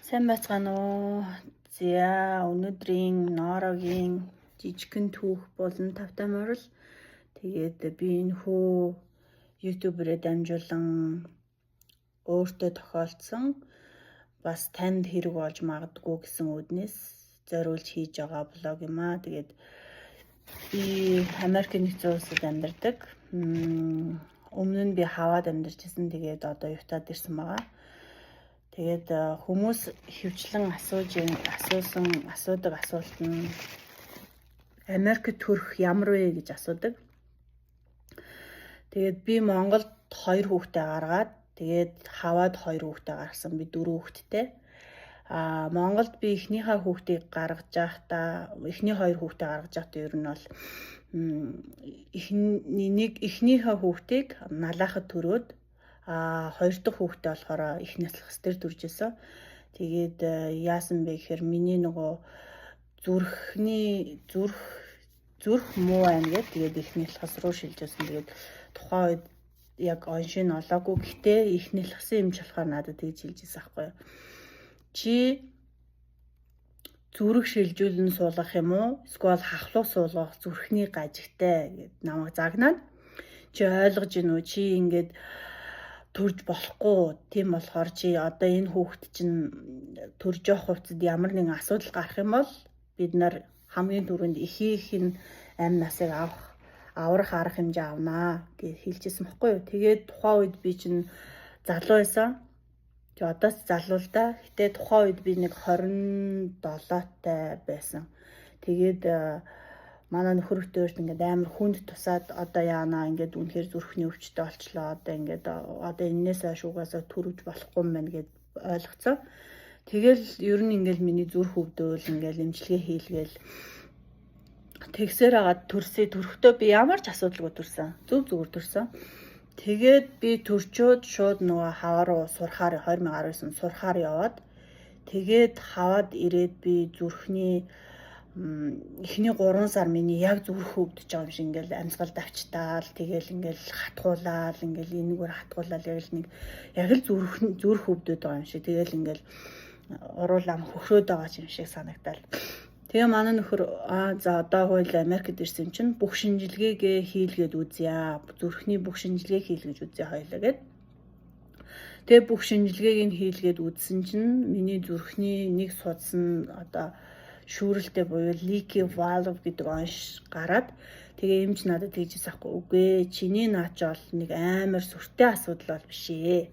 Сайн байцгаана уу? За, өнөөдрийн Норогийн жижигхэн түүх болон тавтай морил. Тэгээд би энэ хүү YouTuber-ээ дамжуулан өөртөө тохиолдсон бас танд хэрэг болж магадгүй гэсэн үүднээс зориулж хийж байгаа блог юм аа. Тэгээд би Америк нэгдсэн улсад амьдардаг. Өмнө нь би Хавайд амьдарч ирсэн. Тэгээд одоо Утад ирсэн байгаа. Тэгээд хүмүүс ихэвчлэн асуусан асуудаг асуулт нь Америкт төрөх ямар вэ гэж асуудаг. Тэгээд би Монголд хоёр хүүхдээ гаргаад, тэгээд Хавайд хоёр хүүхдээ гаргасан. Би дөрвөн хүүхэдтэй. А Монголд би эхнийхээ хүүхдийг гаргаж байхдаа, эхний хоёр хүүхдээ гаргаж байхдаа ер нь бол эхний нэг эхнийхээ хүүхдийг налаахад төрөөд, а хоёр дахь хүүхдээ болохоор их нялхас дээр төрж исэн. Тэгээд яасан бэ гэхээр миний нөгөө зүрхний зүрх зүрх муу байна гээд тэгээд их нялхас руу шилжүүлсэн. Тэгээд тухайн үед яг оншийг олоогүй. Гэхдээ их нялхсан юм болохоор надад тэгж хэлж ирсэн аахгүй юу. Чи зүрх шилжүүлэн суулгах юм уу? Эсвэл хахлуу суулгах зүрхний гажигтай гэд намайг загнаад, чи ойлгож гин үү? Чи ингээд төрж болохгүй. Тийм болохоор чи одоо энэ хүүхэд чинь төрж явах хугацаанд ямар нэгэн асуудал гарах юм бол бид нар хамгийн түрүүнд эхийнх нь амь насыг авах аврах арга хэмжээ авнаа гэж хэлжсэн баггүй юу. Тэгээд тухайн үед би чинь залуу байсан. Тэгээ одоо ч залуу л да. Гэтэ тухайн үед би нэг 27-тай байсан. Тэгээд манай нөхөр өтөөрт ингээд амар хүнд тусаад, одоо яана, ингээд үнэхээр зүрхний өвчтэй болчлоо. Одоо ингээд одоо энээс хойш угаасаа төрөж болохгүй юм байна гэд ойлгоцсон. Тэгэл ер нь ингээд миний зүрх өвдөөл, ингээд эмчилгээ хийлгээл тэгсээр агаад төрсөө. Төрөхдөө би ямар ч асуудалгүй төрсөн. Зөв зүгээр төрсөн. Тэгээд би төрчөөд шууд нөгөө Хавай руу сурахаар, 2019 сурахаар яваад, тэгээд Хавайд ирээд би зүрхний эхний 3 сар миний яг зүрх өвдөж байгаа юм шиг ингээл амьсгал давчтаал, тэгэл ингээл хатгуулаад, ингээл энэгээр хатгуулаад, яг л нэг яг л зүрх зүрх өвдөд байгаа юм шиг, тэгэл ингээл уруулам хөхрөөд байгаа юм шиг санагдал. Тэгээ манай нөхөр аа за, одоо хууль Америкт ирсэн чинь бүх шинжилгээгээ хийлгээд үзье. Зүрхний бүх шинжилгээ хийлгэж үзье хоёлаа гэд. Тэгээ бүх шинжилгээг нь хийлгээд үзсэн чинь миний зүрхний нэг судас нь одоо шүүрэлтэй буюу leaky valve гэдэг онш гараад, тэгээ эмч надад тэгж хэлсэн аахгүй: "Үгүй ээ, чиний наач бол нэг амар сүртэй асуудал бол биш ээ.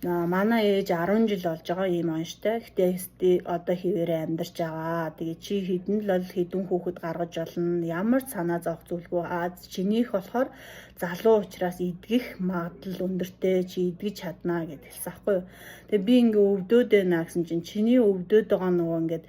Манай ээж 10 жил болж байгаа ийм онштой. Гэтэ одоо хэвээрээ амьдарч байгаа. Тэгээ чи хэдэн л бол хэдэн хүүхэд гаргаж болно. Ямар ч санаа зовх зүйлгүй. А чинийх болохоор залуу учраас эдгэх магадлал өндөртэй, чи эдгэж чаднаа" гэд хэлсэн аахгүй юу. Тэгээ би ингээ өвдөөд байна гэсэн чинь чиний өвдөөд байгаа нөгөө ингээд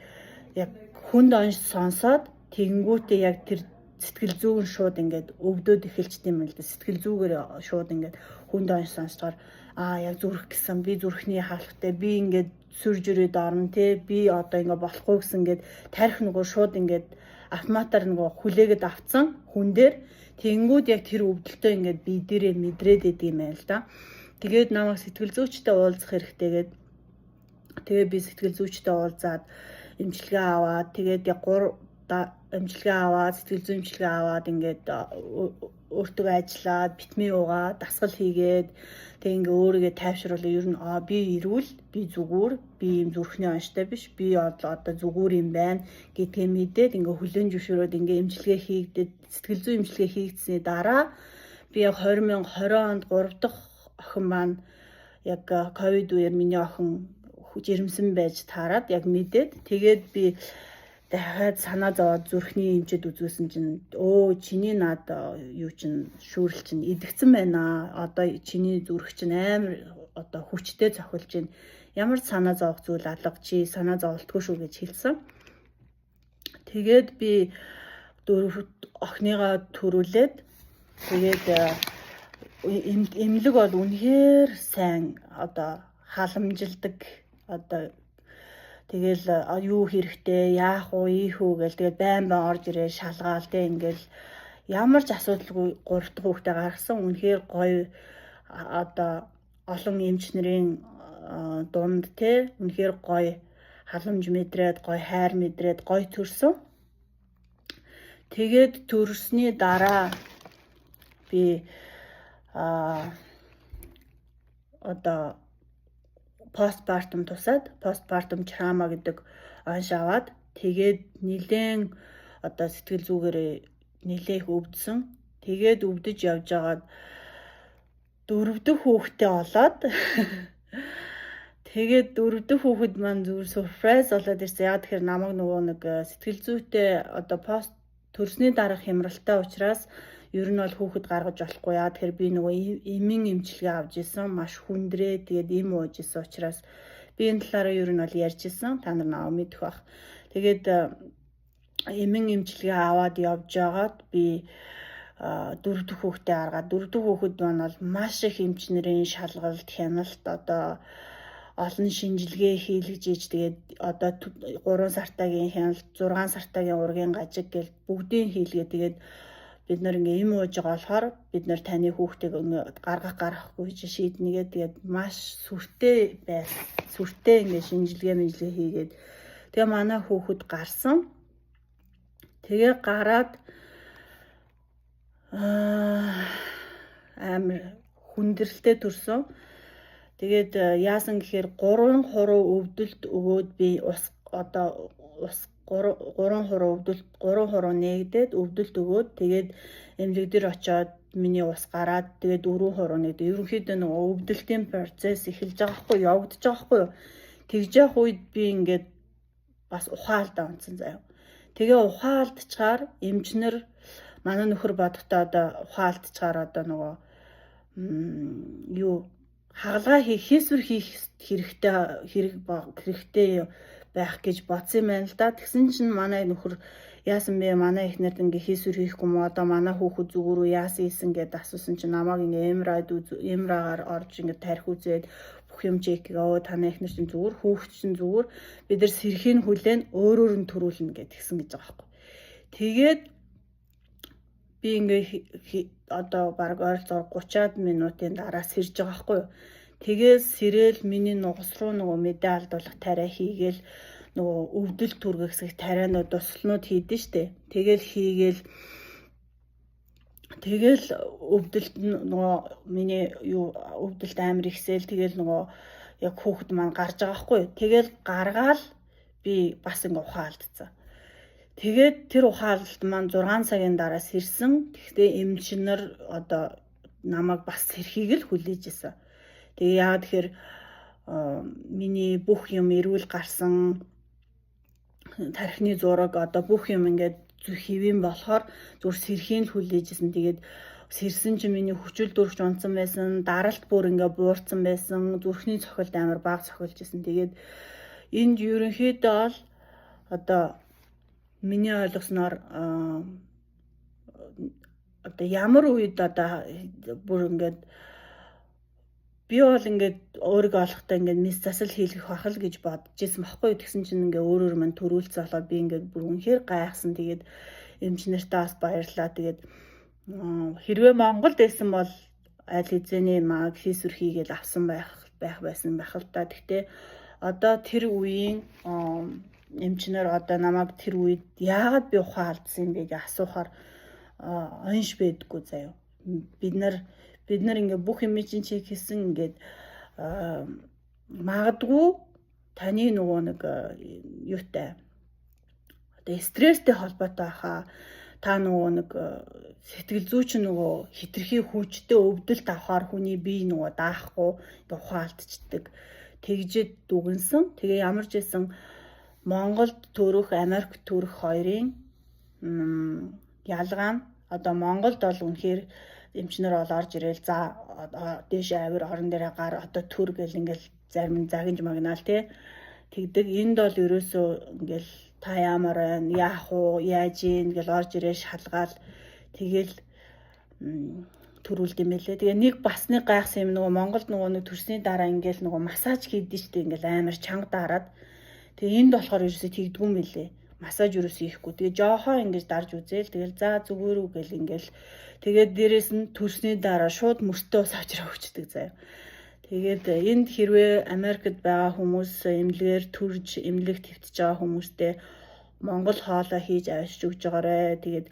яг хүнд онш сонсоод тэгэнгүүтээ яг тэр сэтгэл зүйн шууд ингээд өвдөөд эхэлчихдээ юм л да. Сэтгэл зүгээр шууд ингээд хүнд онш сонсдоор аа, яг зүрх гэсэн, би зүрхний хаалгатай, би ингээд surgery-д орно те, би одоо ингээд болохгүй гэсэн ингээд тарих нөгөө шууд ингээд автоматар нөгөө хүлээгээд авцсан хүн дээр тэгэнгүүт яг тэр өвдөлтөө ингээд би дээрээ мэдрээд идэв юм байна л да. Тэгээд намайг сэтгэл зүйчтэй уулзах хэрэгтэйгээд, тэгээ би сэтгэл зүйчтэй уулзаад эмчилгээ аваад, тэгээд яг 3 эмчилгээ аваад, сэтгэл зүйн эмчилгээ аваад, ингээд өөртөө ажиллаад, витамин уугаа, дасгал хийгээд, тэг ингээ өөрийгөө тайвшруулаа. Ер нь аа, би эрүүл, би зүгээр, би ийм зүрхний онштой биш, би одоо зүгээр юм байна гэдгээ мэдээд, ингээ хүлээн зөвшөөрөөд, ингээ эмчилгээ хийгдээд, сэтгэл зүйн эмчилгээ хийгдсэний дараа би яг 2020 онд 3 дахь охин маань яг ковид үеэр миний охин жирэмсэн байж таарад яг мэдээд, тэгээд би дахиад санаа зовоод зүрхний эмчэд үзүүлсэн чинь өө, чиний над юу чин шүүрэл чинь эдгэцэн байна. Одоо чиний зүрх чинь амар одоо хүчтэй цохилж байна. Ямар ч санаа зовох зүйл алга, чи санаа зоволтгүй шүү гэж хэлсэн. Тэгээд би дөрөв охиныгоо төрүүлээд, тэгээд эмнэлэг бол үнэхээр сайн одоо халамжилдаг, одоо тэгэл юу хэрэгтэй, яах уу, ийх үү гэл, тэгэл байн байн орж ирээ шалгаал те, ингээл ямар ч асуудалгүй гурав дахь хүүхдээ гаргасан. Үнэхээр гоё, одоо олон эмч нарын дунд те үнэхээр гоё халамж мэдрээд, гоё хайр мэдрээд гоё төрсөн. Тэгээд төрсний дараа би одоо postpartum тусаад, postpartum trauma гэдэг онш аваад, тэгээд нилээн одоо сэтгэл зүгээрээ нилээх өвдсөн. Тэгээд өвдөж явж байгаад дөрөв дэх хүүхдээ олоод, тэгээд дөрөв дэх хүүхэд маань зүгээр surprise болоод ирсэн. Яг тэгэхээр намайг нөгөө нэг сэтгэл зүйтэй одоо пост төрсний дараах хямралтай учраас ер нь бол хүүхэд гаргаж болохгүй. Яа тэгэхээр би нөгөө эмийн эмчилгээ авч исэн. Маш хүндрээ, тэгээд эм ууж исэн учраас би энэ талаараа ер нь бол ярьж исэн. Та нар намайг мэдэх бах. Тэгээд эмийн эмчилгээ аваад явж байгаад би дөрөв дэх хүүхдээ гаргаад, дөрөв дэх хүүхэд маань бол маш их эмч нарын шалгалт, хяналт, одоо олон шинжилгээ хийлгэж ийж, тэгээд одоо 3 сартаагийн хяналт, 6 сартаагийн ургийн гажиг гэл бүгдийг хийлгээ. Тэгээд бид нар ингээ эм ууж байгаа болохоор бид нар таны хүүхдийг гаргах гаргахгүй чи шийднэгээ. Тэгээд маш сүртэй байс, сүртэй ингээ шинжилгээ мэнжилгээ хийгээд, тэгээ манай хүүхэд гарсан. Тэгээ гараад амар хүндрэлтэй төрсөн. Тэгээд яасан гэхээр 3 хуруу өвдөлт өгөөд, би ус одоо ус 3 хуруу өвдөлт, 3 хуруу нээгдээд өвдөлт өгөөд, тэгээд эмнэлэг дээр очиод миний ус гараад, тэгээд 4 хуруу нээгдээ. Ерөнхийдөө нөгөө өвдөлтийн процесс эхэлж байгаа хгүй, явагдаж байгаа хгүй юу. Тэгж явах үед би ингээд бас ухаалдаа унтсан заяа. Тэгээ ухаалдчаар эмчнэр манай нөхөр бодохдоо одоо ухаалдчаар одоо нөгөө юу хагалгаа хийх, хийсвэр хийх хэрэгтэй хэрэг хэрэгтэй байх гэж бодсон юм байна л да. Тэгсэн чинь манай нөхөр яасан бэ? Манай эхнэрд ингээ хийсвэр хийхгүй мó, одоо манай хүүхэд зүгээр үү, яасан ийсэн гэдээ асуусан чинь намайг ингээ MRI-гаар орж ингээ тарих үзээд бүх юм check өө, танай эхнэр чинь зүгээр, хүүхэд чинь зүгээр, бид нар сэрхийн хүлээн өөрөөр нь төрүүлнэ гэд тэгсэн гэж байгаа байхгүй. Тэгээд би ингээ одоо баг ойролцоогоор 30-аад минутын дараа сэрж байгаа байхгүй юу. Тэгээд сэрэл миний нугас руу нөгөө мэдээ алдуулах тариа хийгээл, нөгөө өвдөл түргэх хэсэг тарианууд туслнууд хийдэн штэ. Тэгэл хийгээл, тэгэл өвдөлт нөгөө миний юу өвдөлт амар ихсэл, тэгэл нөгөө яг хүүхэд маань гарч байгаа байхгүй. Тэгэл гаргаал би бас ингээ ухаан алдсан. Тэгээд тэр ухаалалт маань 6 цагийн дараа сэрсэн. Тэгэхдээ эмчнэр одоо намайг бас сэрхийг л хүлээж исэн. Тэгээ яагаад тэгэхээр миний бүх юм эрүүл гарсан, тархины зураг, одоо бүх юм ингээд хэвийн болохоор зүр сэрхийн л хүлээж исэн. Тэгээд сэрсэн чинь миний хүчил төрөгч унтсан байсан, даралт бүр ингээ буурсан байсан, зүрхний цохилт амар бага цохилж исэн. Тэгээд энд ерөнхийдөө бол одоо миний ойлгосноор одоо ямар үед одоо бүр ингээд би бол ингээд өөрийгөө олохдоо ингээд мэс засал хийлгэх байх л гэж бодож исэн баггүй. Тэгсэн чинь ингээ өөрөөр мань төрүүлсэн болохоор би ингээд бүр үнэхээр гайхсан. Тэгээд эмч нартаа бас баярлаа. Тэгээд хэрвээ Монголд байсан бол аль хэзээний маг хийсвэр хийгээл авсан байх байх байсан байх л та. Гэхдээ одоо тэр үеийн эмчнэр одоо намайг тэр үед яагаад би ухаан алдсан юм бэ гэж асуухаар онш байдаггүй заяа. Бид нар ингээ бүх юм чинь check хийсэн, ингээд магадгүй таны нөгөө нэг юутай одоо стресстэй холбоотой хаа, та нөгөө нэг сэтгэл зүй чинь нөгөө хитрхи хүчтэй өвдөлт авахаар хүний бие нөгөө даахгүй ингээ ухаан алдчихдаг, тэгжээд дүгнсэн. Тэгээ ямар ч байсан Монголд төрөх, Америк төрөх хоёрын ялгаа нь одоо Монголд бол үнэхээр эмчнэр бол орж ирээл, за дээш авир, орон дээрээ гар, одоо төр гэл ингээл зарим нь загинж магнаал тий тэгдэг. Энд бол ерөөсөө ингээл та яамаар байна, яах уу, яаж ийн гэл орж ирээ шалгаал, тэгэл төрүүлд юм байлээ. Тэгээ нэг бас нэг гайхсан юм, нөгөө Монголд нөгөө нэг төрсний дараа ингээл нөгөө массаж хийдэж штэ, ингээл амар чанга дараад. Тэгээ энд болохоор ерөөсөө тэгдэггүй юм байлээ. Массаж ерөөсөө хийхгүй. Тэгээ жоохоо ингэж дарж үзээл, тэгэл за зүгээр үү гэл ингээл, тэгээд дээрэс нь төрсний дараа шууд мөртөө ус авчраа өгчдөг заяа. Тэгээд энд хэрвээ Америкт байгаа хүмүүс эмнэлгээр төрж, эмнэлэгт хэвтэж байгаа хүмүүстэй Монгол хоолой хийж авчиж өгч байгаарэ. Тэгээд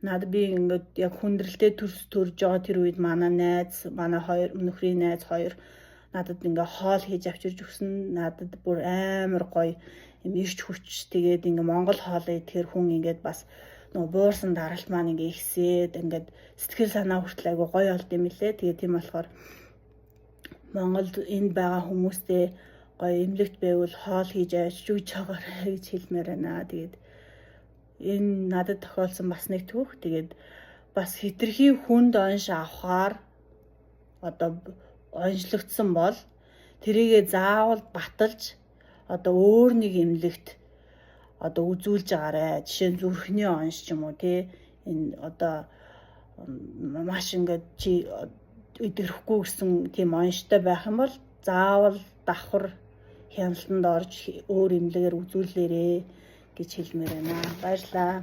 надад, би ингээд яг хүндрэлтэй төрс төрж байгаа тэр үед манай найз, манай хоёр нөхрийн найз хоёр надад ингээ хоол хийж авчирч өгсөн. Надад бүр амар гоё юм эрч хүч, тэгээд ингээ Монгол хоолой идэхээр хүн ингээд бас нөгөө буурсан даралт маань ингээ ихсээд, ингээд сэтгэл санаа хүртэл айгу гоё болд юм лээ. Тэгээд тийм болохоор Монголд энд байгаа хүмүүстэй гоё эмнэлэгт байвал хоол хийж авчиж өгч байгаарай гэж хэлмээр байна. Тэгээд энэ надад тохиолдсон бас нэг түүх. Тэгээд бас хэтэрхий хүнд онш авахаар одоо онцлогдсон бол тэрийгээ заавал баталж, одоо өөр нэг эмнэлэгт одоо үзүүлж байгаарэ. Жишээ нь зүрхний онш ч юм уу, тий, энэ одоо маш ингээд чи идэрэхгүй гэсэн тийм онштой байх юм бол заавал давхар хяналтанд орж өөр эмнэлгээр үзүүлээрэ гэж хэлмээр байна. Баярлалаа.